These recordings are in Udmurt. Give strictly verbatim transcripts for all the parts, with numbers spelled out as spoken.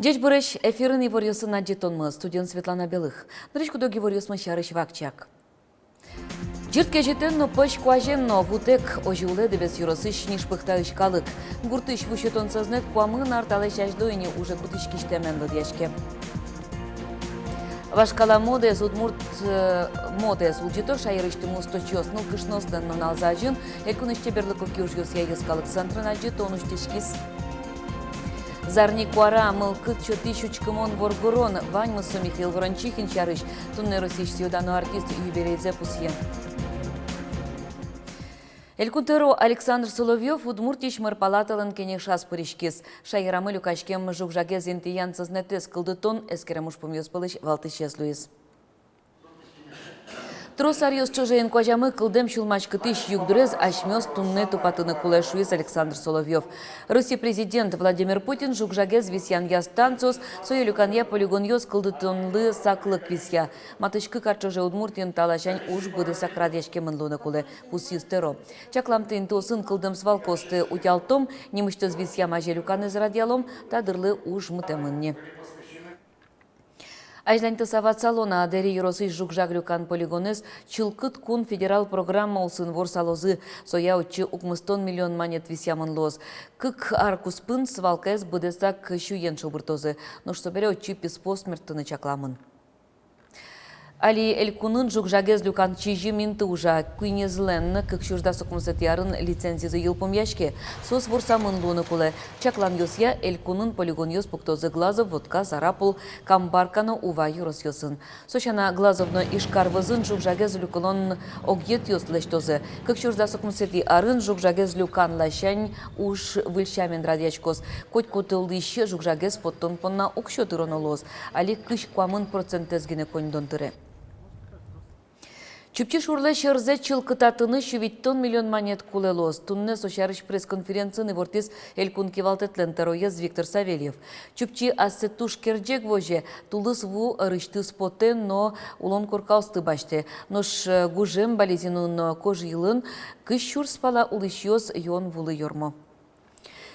Ӟечбуресь! Эфирын иворъёсын адӟытонмы, студиын Светлана Белых. Нырысь куд-ог иворъёсмы сярысь вакчияк. Ӟырт кезьытэн но, пӧсь куазен но вутэк, озьы улэ Дэбес ёросысь Нижпыхтаысь калык. Гуртысь ву сётон сӧзнэт куамын ар талэсь азьло ини уже кутӥськисьтэмен лыдъяське. Вашкала модэз, удмурт, э, модэз улӟытон шаерысьтымы усточиос нылкышноослэн нуналзы азьын элькунысь чеберлыко киужъёсъя йӧскалык центрын адӟытон усьтӥськиз. Зарни куара, мылкыд сётӥсь учкымон воргорон, ваньмыз со Михаил Ворончихин сярысь. Туннэ Россиысь сӥё-дано артист юбилейзэ пусъе. Элькун тӧро Александр Соловьёв Удмуртиысь мэр палаталэн кенешаз пыриськиз. Шаерамы люкаськем жуг-жагез интыян сӧзнэтэз кылдытон эскерем ужпумъёс пӧлысь валтӥсез луиз. Трос аръёс ӵоже инкуазямы кылдэм сюлмаськытӥсь югдурез асьмеос туннэ тупатыны кулэ, шуиз Александр Соловьёв. Россия президент Владимир Путин жуг-жагез висъянъя станциос, сое люканъя полигонъёс кылдытонлы саклык висъя. Матысь кык ар ӵоже Удмуртиын та ласянь уж быдэсак радъяськемын луыны кулэ, пусйиз тӧро. Чакламтэ интыосын кылдэм свалкаосты утялтом, нимысьтыз висъям азе люканэз радъялом, та дырлы уж мытэмын ни. Азьланьтыса ватсалом на, Дэри ёросысь жуг-жаг люкан полигонэз «Чылкыт кун» федерал программа улсын ворсалозы, соя отчы укмыстон миллион манет висъямын луоз. Кык ар куспын свалкаез быдэсак сюен шобыртозы, нош собере отчы писпуос мерттыны чакламын. Али элькунын жуг-жагез люкан сизьым инты ужа, куинезлэн кык сюрс дас укмысэтӥ арын лицензизы йылпумъяське, соос ворсамын луыны кулэ. Чакланъёсъя, элькунын полигонъёс пуктозы Глазов, Вотка, Сарапул, Камбарка но Ува ёросъёсын. Со сяна, Глазов но Ижкар вӧзын жуг-жагез люкылон огъетъёс лэсьтозы. Кык сюрс дас укмысэтӥ арын жуг-жагез люкан ласянь уж выль сямен радъяськоз. Котькуд улӥсь жуг-жагез поттон понна уксё тыроно луоз. Али кызь куамын процентэз гинэ коньдон тыре. Чупчи шурлэсь ӧрзэ чылкытатыны сю витьтон миллион манет кулэ луоз. Туннэ со сярысь пресс-конференциын ивортӥз элькун кивалтэтлэн тӧроез Виктор Савельев. Чупчи ассэ туж керӟег возе, тулыс ву ӧрысьтыз потэ но улон коркаосты басьтэ. Нош, э, гужем Балезинын но Кожйылын кызь сюрс пала улӥсьёс юон вулы ёрмо.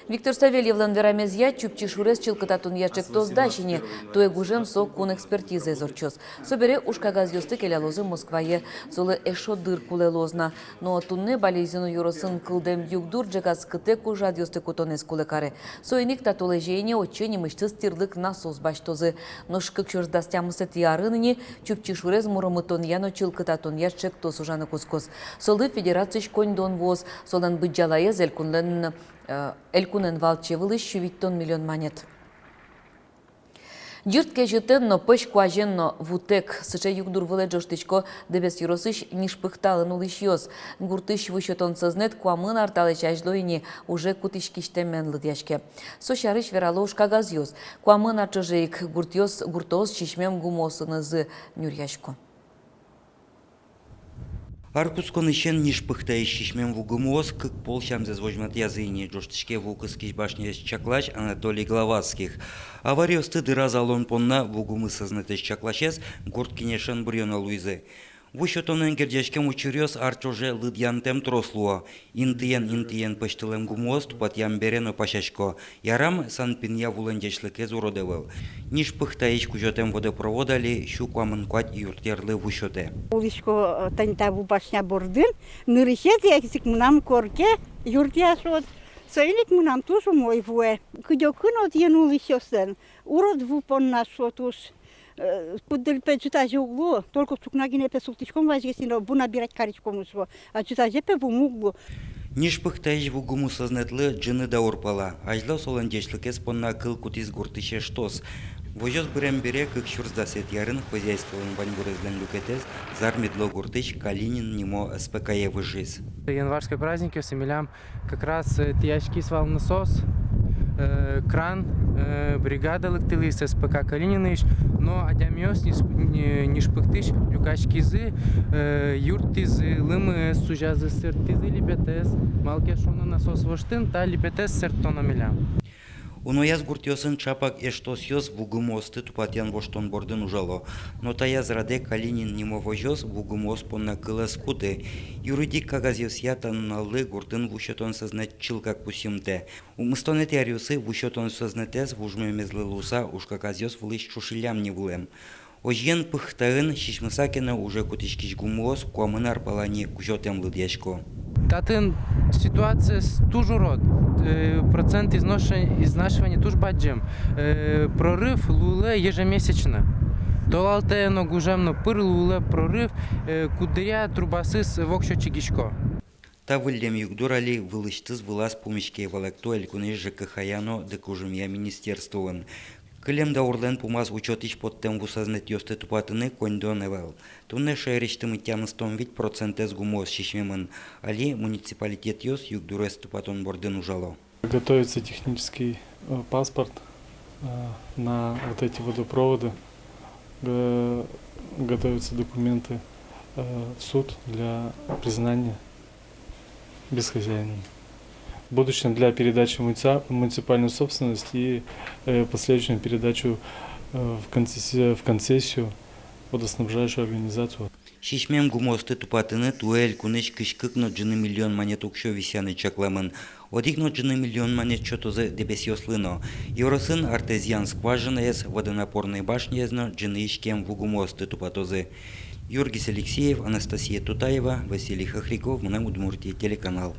Виктор Савельевлэн верамезъя, Чупчи шурез чылкытатонъя ӵектос дась ини, туэ гужем со кун экспертизаез ортчоз. Собере ужкагазъёсты келялозы Москвае, солы эшшо дыр кулэ луоз на. Но туннэ Балезино ёросын кылдэм югдур ӝегатскытэк ужрадъёсты кутонэз кулэ каре. Соин ик та толэзе ини отчы нимысьтыз тирлык насос басьтозы. Нош кык сюрс дас тямысэтӥ арын ини Чупчи шурез муромытонъя но чылкытатонъя ӵектос ужаны кутскоз. Солы федерациысь коньдон вуоз, солэн быдӟалаез элькунлэн, э, элькунэн валче вылысь сю витьтон миллион манет. Ӟырт кезьытэн но, пӧсь куазен но вутэк. Сыӵе югдур вылэ ӝожтӥсько Дэбес ёросысь Нижпыхтаын улӥсьёс. Гуртысь ву сётон сӧзнэт куамын ар талэсь азьло ини уже кутӥськисьтэмен лыдъяське. Со сярысь верало ужкагазъёс. Куамын ар ӵоже ик гуртъёс, гуртоос сисьмем гумыосынызы нюръясько. Ар кутсконысен Нижпыхтаысь сисьмем ву гумыос кык пол сямзэс возьматъязы ини, ӝожтӥське ву кыскись башняез чаклась Анатолий Главатских. Авариосты дыраз алон понна ву гумы сӧзнэтэз чакласез гурт кенешен быръёно луизы. Ву сётонэн герӟаськем учыръёс ар ӵоже лыдъянтэм трос луо. Интыен, интыен пӧсьтылэм гумыос тупатъям бере но пасясько. Ярам, санпинъя вулэн ӟечлыкез урод ӧвӧл. Нижпыхтаысь кузётэм водопровод али сю куамын куать юртъерлы ву сётэ. Улӥсько, э, тани та ву башня бордын, нырысетӥез ик мынам корке юртъя шуод. Соин ик мынам туж умой вуэ. Кыдёкын одӥг улӥсьёслэн урод ву понна шуо туж. Э, куддыръя пе ӝытазе уг лу, только ӵукна гинэ пе султӥськом вазьгес ини но, ву набирать кариськом шуо, а ӝытазе пе вумы уг лу. Нижпыхтаысь ву гумы сӧзнэтлы ӝыны даур пала. Азьло солэн ӟечлыкез понна кыл кутӥз гуртысь эштос. Возёс бырем бере, кык сюрс дасэтӥ арын хозяйстволэн ваньбурезлэн люкетэз Зар-Медло гуртысь Калинин нимо С П К-е выжиз. Январской праздникъёсы милям как раз, э, тӥяськиз вал насос, э, кран, э, бригада лыктылӥз С П К Калининысь, но адямиос Ниж-, Ни-, Нижпыхтысь люкаськизы, э, юрттӥзы, лымыез сузязы, сэрттӥзы липетэз, малы ке шуоно насос воштыны, та липетэз сэрттоно милям. Унояз гуртъёсын чапак эштосъёс вугумыосты тупатъян-воштон бордын ужало. Но таяз радэ Калинин нимо возёс вугумыос понна кыл ӧз куты. Юридик кагазъёсъя та нуналлы гуртын ву сётон сӧзнэт чылкак пусйымтэ. Укмыстонэтӥ аръёсы ву сётон сӧзнэтэз вужмемезлы луыса ужкагазъёс вылысь ӵошиллям ни вылэм. Озьыен, Пыхтаын сисьмыса ке но уже кутӥськись гумыос куамын ар пала ни кузётэм лыдъясько. Татын ситуация с-, туж урод. Э, процент изнош-, изнашивания туж бадӟым. Э, прорыв луылэ ежемесячно. Толалтэ но, гужем но пыр луылэ прорыв, э, куддыръя трубаосыз воксё чигисько. Та выллем югдур али вылысьтыз вылаз пумиське, валэкто элькунысь ЖКХ-я но дыкужымъя министерствоын. Кылем даурлэн пумаз учётысь поттэм ву сӧзнэтъёсты тупатыны коньдон ӧвӧл. Туннэ шаерысьтымы тямыстон вить процентэз гумыос сисьмемын. Али муниципалитетъёс югдурез тупатон бордын ужало. Готовится технический, э, паспорт, э, на вот эти водопроводы. Г-, готовятся документы, э, в суд для признания бесхозяинами. В будущем для передачи в муници-, муниципальную собственность и, э, последующем передачу, э, в концесси-, в концессию водоснабжающую организацию. Сисьмем гумыосты тупатыны туэ элькунысь кызь кык но ӝыны миллион манет уксё висъяны чакламын. Одӥг но ӝыны миллион манет сётозы Дэбесъёслы но. Ёросын артезиан скважинаез, водонапорной башняез но ӝыны иськем вугумыосты тупатозы. Юргис Алексеев, Анастасия Тутаева, Василий Хохряков, «Мынам Удмуртие» телеканал.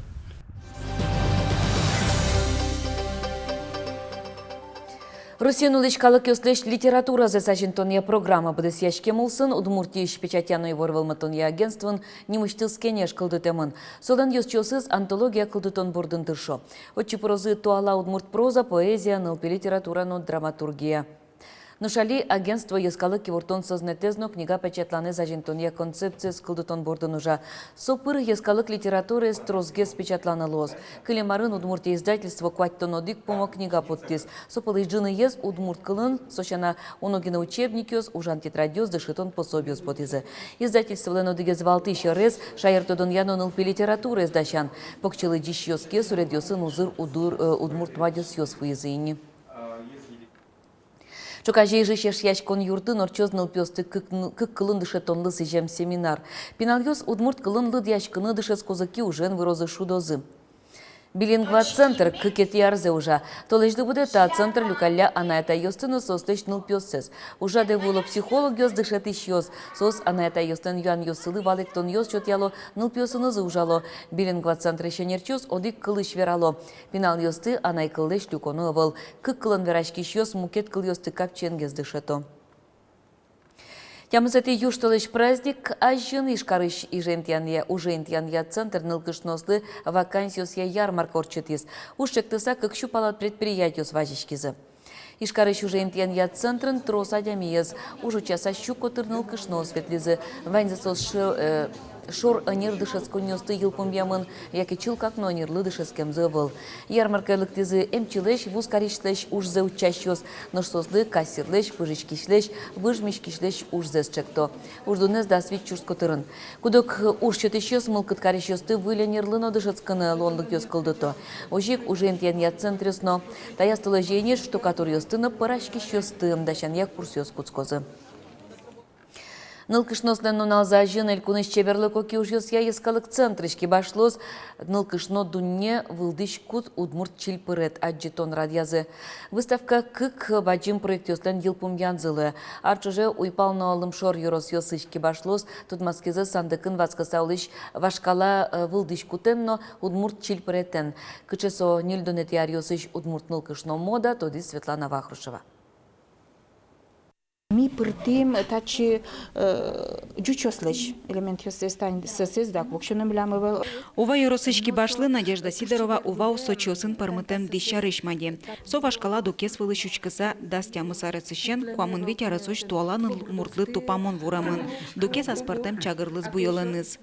Россиын улӥсь калыкъёслэсь литературазэс азинтонъя программа быдэсъяськем улсын Удмуртиысь печатья но ивор вӧлмытонъя агентствоын нимысьтыз кенеш кылдытэмын. Солэн ёзчиосыз антология кылдытон бордын тыршо. Отчы пырозы туала удмурт проза, поэзия, нылпи литература но драматургия. Нош али агентство йӧскалык ивортон сӧзнэтэз но книга печатланэз азинтонъя концепциез кылдытон бордын ужа. Со пыр йӧскалык литератураез тросгес печатланы луоз. Кылем арын «Удмуртия» издательство куатьтон одӥг пумо книга поттӥз. Со пӧлысь ӝыныез удмурт кылын, со сяна уно гинэ учебникъёс, ужан тетрадьёс, дышетон пособиос потӥзы. Издательстволэн одӥгез валтӥсь ӧрез — шаертодонъя но нылпи литератураез дасян. Покчи лыдӟисьёс ке суредъёсын узыр удур-, э, удмурт мадёсъёс вуизы ини. Ӵуказе Ижысь Эшъяськон юртын ортчоз нылпиосты кык н-, кык кылын дышетонлы сӥзем семинар. Пиналъёс удмурт кылын лыдъяськыны дышетскозы ке, ужен вырозы, шудозы. «Билингва» центр кыкетӥ арзэ ужа. Толэзьлы быдэ та центр люкалля анай-атайёсты но соослэсь нылпиоссэс. Ужрадэ вуыло психологъёс, дышетӥсьёс. Соос анай-атайёслэн юанъёссылы валэктонъёс сётъяло, нылпиосынызы ужало. «Билингва» центрысь ӧнерчиос одӥг кылысь верало: пиналъёсты анай кыллэсь люконо ӧвӧл. Кык кылын вераськисьёс мукет кылъёсты капчиенгес дышето. Тямысэтӥ южтолэзь праздник азьын Ижкарысь ужинтыянъя, ужинтыянъя центр нылкышноослы вакансиосъя ярмарка ортчытӥз. Уж ӵектыса кык сю пала предприятиос вазиськизы. Ижкарысь ужинтыянъя центрын трос адямиез, уж утчаса сю котыр нылкышноос ветлӥзы. Ваньзы соос шы-, э, шор ӧнер дышетсконниосты йылпумъямын, яке чылкак но ӧнерлы дышетскемзы ӧвӧл. Ярмаркае лыктӥзы эмчилэсь, вузкарисьлэсь ужзэ утчасьёс, нош соослы кассирлэсь, пыжиськисьлэсь, выж миськисьлэсь ужзэс ӵекто. Уждунэз дас вить сюрс котырын. Куд-ог уж сётӥсьёс мылкыд карисьёсты выль ӧнерлы но дышетскыны луонлыкъёс кылдыто. Озьы ик ужинтыянъя центръёс но. Таяз толэзе ини штукатуръёсты но пӧраськисьёсты дасянъя курсъёс кутскозы. Нылкышноослэн нуналзы азьын элькунысь чеберлыко киужъёсъя йӧскалык центрысь кибашлоз «Нылкышно дунне. Вылдӥськут. Удмурт чильпырет» адӟытон радъязы. Выставка кык бадӟым проектъёслэн йылпумъянзы луэ. Ар ӵоже уйпал но лымшор ёросъёсысь кибашлоос тодматскизы сандыкын ватскыса улӥсь вашкала, э, вылдӥськутэн но удмурт чильпыретэн. Кыӵе со ньыльдонэтӥ аръёсысь удмурт нылкышно мода, тодӥз Светлана Вахрушева. Ми пыртӥм татчы, э, ӟучъёслэсь элементъёссэс, тани сосэс дак воксё но милям ӧвӧл. Ува ёросысь кибашлы Надежда Сидорова ува уссочиосын пӧрмытэм дӥсь сярысь маде. Со вашкала дукес вылысь учкыса дас тямыс аресысен куамын вить аресозь туала нылмуртлы тупамон вуремын. Дукес аспӧртэм чагырлыз буёлэныз.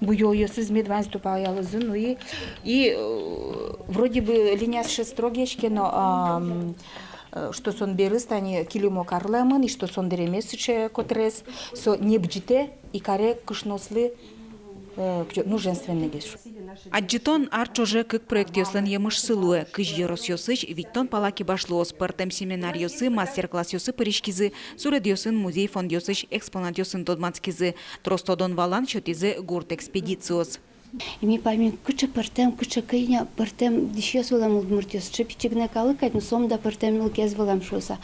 Буёлъёсыз мед ваньзы тупалъялозы, ну и, и, э, вроде бы линияз сыӵе строгиесь ке но, ам, э, что со берыз тани килимо карлэмын, и что со дэремез сыӵе котырез, со небӟытэ и каре кышноослы э, кыӵе, ну, женственныйгес. Адӟытон ар ӵоже кык проектъёслэн емышсы луэ. Кызь ёросъёсысь витьтон пала кибашлыос пӧртэм семинаръёсы, мастер-классъёсы пыриськизы, суредъёсын, музей фондъёсысь экспонатъёсын тодматскизы, трос тодон-валан сётӥзы гурт экспедициос. И ми паймим, кыӵе пӧртэм, кыӵе кӧня пӧртэм дӥсьёс вылэм удмуртъёс, сыӵе пичи гинэ калык кадь, но сомында пӧртэмлыкез вылэм шуыса.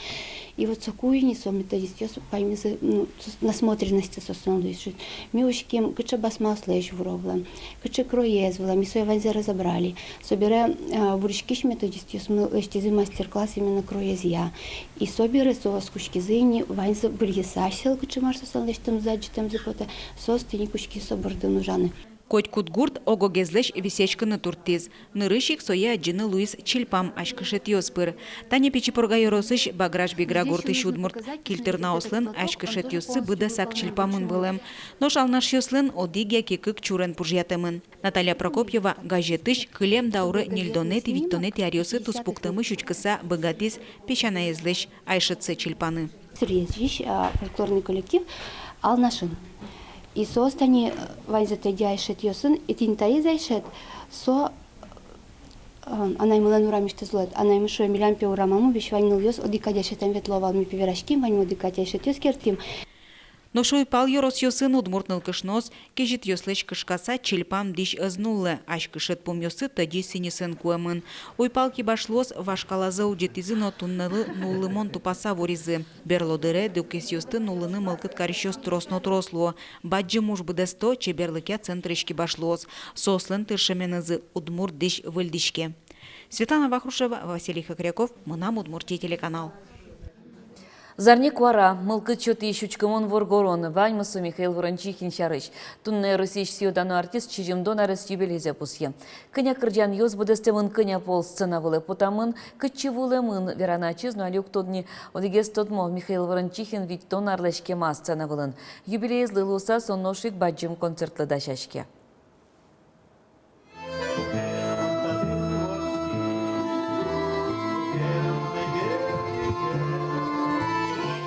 И вот соку ини со методистъёс паймизы, ну, сос-, насмотренность соослэн луиз шуыса. Ми учким, кыӵе басмаослэсь вуро вылэм, кыӵе кроез вылэм, ми сое ваньзэ разобрали. Собере, а, вуриськись методистъёсмы лэсьтӥзы мастер-класс именно кроезъя. И собере соос кутскизы ини ваньзэ выльыса, асьсэлы кыӵе мар соослэн лэсьтэмзы, адӟытэмзы потэ, соос тӥни кутскизы со бордын ужаны. Котькуд гурт ог-огезлэсь висъяськыны турттӥз. Нырысь ик сое адӟыны луиз чильпам азькышетъёс пыр. Тани Пичи Пурга ёросысь Баграш-Бигра гуртысь удмурт кильтырнаослэн азькышетъёссы быдэсак чильпамын вылэм. Нош алнашъёслэн одӥг яке кык чурен пужъятэмын. Наталья Прокопьева газетысь кылем дауры ньыльдонэтӥ-витьтонэтӥ аръёсы туспуктэмысь учкыса быгатӥз песянаезлэсь айшетсэ чильпаны. Сюресысь, а, фольклорный коллектив Алнашын. И соос тани, э, ваньзэ тӧдьы айшетъёсын, и тӥни таиз айшет, со, э, анаймылэн урамысьтыз луэ. Анаймы шуэ, милям пе урамамы весь вань нылъёс одӥг кадь айшетэн ветло вал, ми пе вераським, ваньмы одӥг кадь айшетъёс кертӥм. Нош уйпал ёросъёсын удмурт нылкышноос кезьытъёслэсь кышкаса чильпам дӥсь ӧз нуллэ, азькышет пумъёссы тӧдьы сӥньысэн куэмын. Уйпал кибашлыос вашкалазэ улӟытӥзы но туннэлы нуллымон тупаса вуризы. Берло дыре дукесъёсты нуллыны мылкыд карисьёс трос но трос луо. Бадӟым уж быдэсто чеберлыкъя центрысь кибашлыос. Соослэн тыршеменызы удмурт дӥсь выльдӥське. Светлана Вахрушева, Василий Хохряков, «Мынам Удмуртие» телеканал. Зарни куара, мылкыд сётӥсь учкымон воргорон, ваньмыз со Михаил Ворончихин сярысь. Туннэ Россиысь сӥё-дано артист сизьымдон арес юбилейзэ пусъе. Кӧня кырӟанъёс быдэстэмын, кӧня пол сцена вылэ потамын, кытчы вуылэмын, вераны ачиз но али уг тодӥськы ни. Одӥгез тодмо: Михаил Ворончихин витьтон арлэсь кема сцена вылын. Юбилеезлы луыса со нош ик бадӟым концертлы дасяське.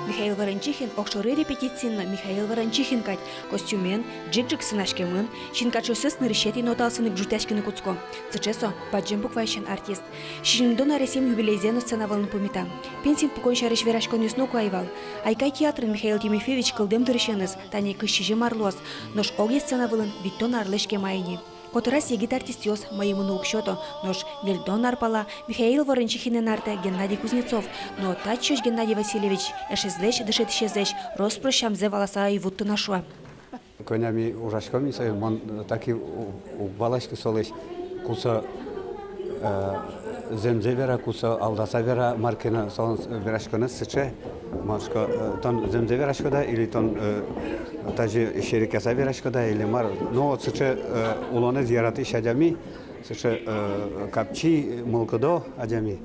Михаил Ворончихин огшоры репетициын но Михаил Ворончихин кадь, костюмен, ӝик-ӝик сынаськемын, синкаӵосэз нырысетӥ нотаосын ик ӝутъяськыны кутско. Сыӵе со бадӟым букваысен артист. Сизьымдон аресъем юбилейзэ но сцена вылын пумита. Пенсиын пукон сярысь вераськонъёс ноку ӧй вал. «Айкай» театрын Михаил Тимофеевич кылдэм дырысеныз тани кызь сизьым ар луоз, нош огъя сцена вылын витьтон арлэсь кема ини. Котырась егит артистъёс мӧйымыны уг сёто, нош ньыльдон ар пала Михаил Ворончихинэн артэ Геннадий Кузнецов, но татчыозь Геннадий Васильевич эшезлэсь, дышетӥсезлэсь, рос-прос сямзэ валаса ӧй вутты на, шуэ. Кӧня ми ужаськом, и сое мон так и у-, уг валаськы солэсь, ку со, э, зэмзэ вера, ку со алдаса вера, мар ке но солэн вераськонэз сыӵе. Мон шуисько, э, тон зэмзэ вераськод-а, или тон, э, тазьы серекъяса вераськод-а, или мар. Но сыӵе, э, улонэз яратӥсь адями, сыӵе, э, капчи, мылкыдо адями.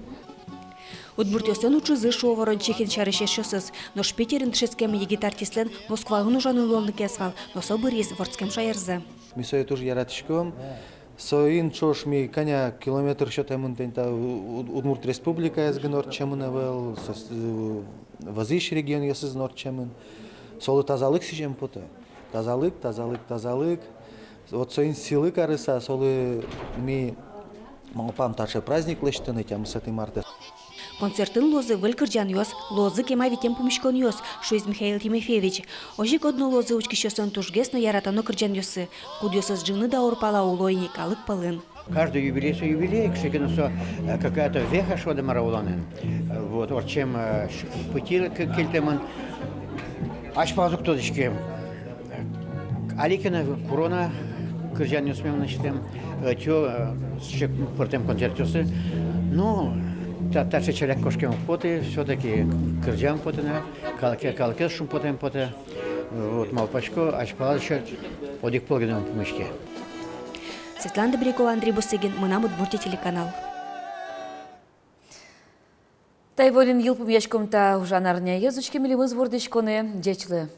Удмуртъёслэн уӵызы, шуо Ворончихин сярысь эшъёсыз. Нош Питерын дышетскем егит артистлэн Москваын ужаны луонлыкез вал, но со быръиз вордскем шаерзэ. Ми сое туж яратӥськом. Соин ӵош ми кӧня километр сётэмын тӥни та у-, у-, Удмурт Республикаез гинэ ортчемын ӧвӧл, со, э, вӧзысь регионъёсыз но ортчемын. Солы тазалык сӥзем потэ. Тазалык, тазалык, тазалык. Вот соин сӥлы карыса, солы ми малпам таӵе праздник лэсьтыны тямысэтӥ мартэ. Концертын луозы выль кырӟанъёс, луозы кема витем пумиськонъёс, шуиз Михаил Тимофеевич. Озьы ик одно луозы учкисьёслэн тужгес но яратоно кырӟанъёссы, кудъёсыз ӝыны даур пала уло ини калык пӧлын. Каждый юбилей со юбилей, кыӵе ке но со, э, какая-то веха, шуод-а, мар-а, улонын. Э, вот, ортчем, э, ш-, пытьы к-, кельтэмын. Азьпалаз уг тодӥськы. Али ке но куро на кырӟанъёсме мынэсьтэм, э, тё, э, сыӵе пӧртэм концертъёсы. Ну, та-, таӵе ӵаляк кошкем уг поты, всё-таки кырӟам потэ на, калыке-, калыкез шумпотэм потэ. Вот, малпасько, азьпалаз ещё одӥг пол гинэ ум пумиське. Светлана Добрякова, Андрей Бусыгин, «Мынам Удмуртие» телеканал. Таиз вылын йылпумъяськом та ужан арняез. Учке милемыз вордӥськонэ. Ӟеч луэ.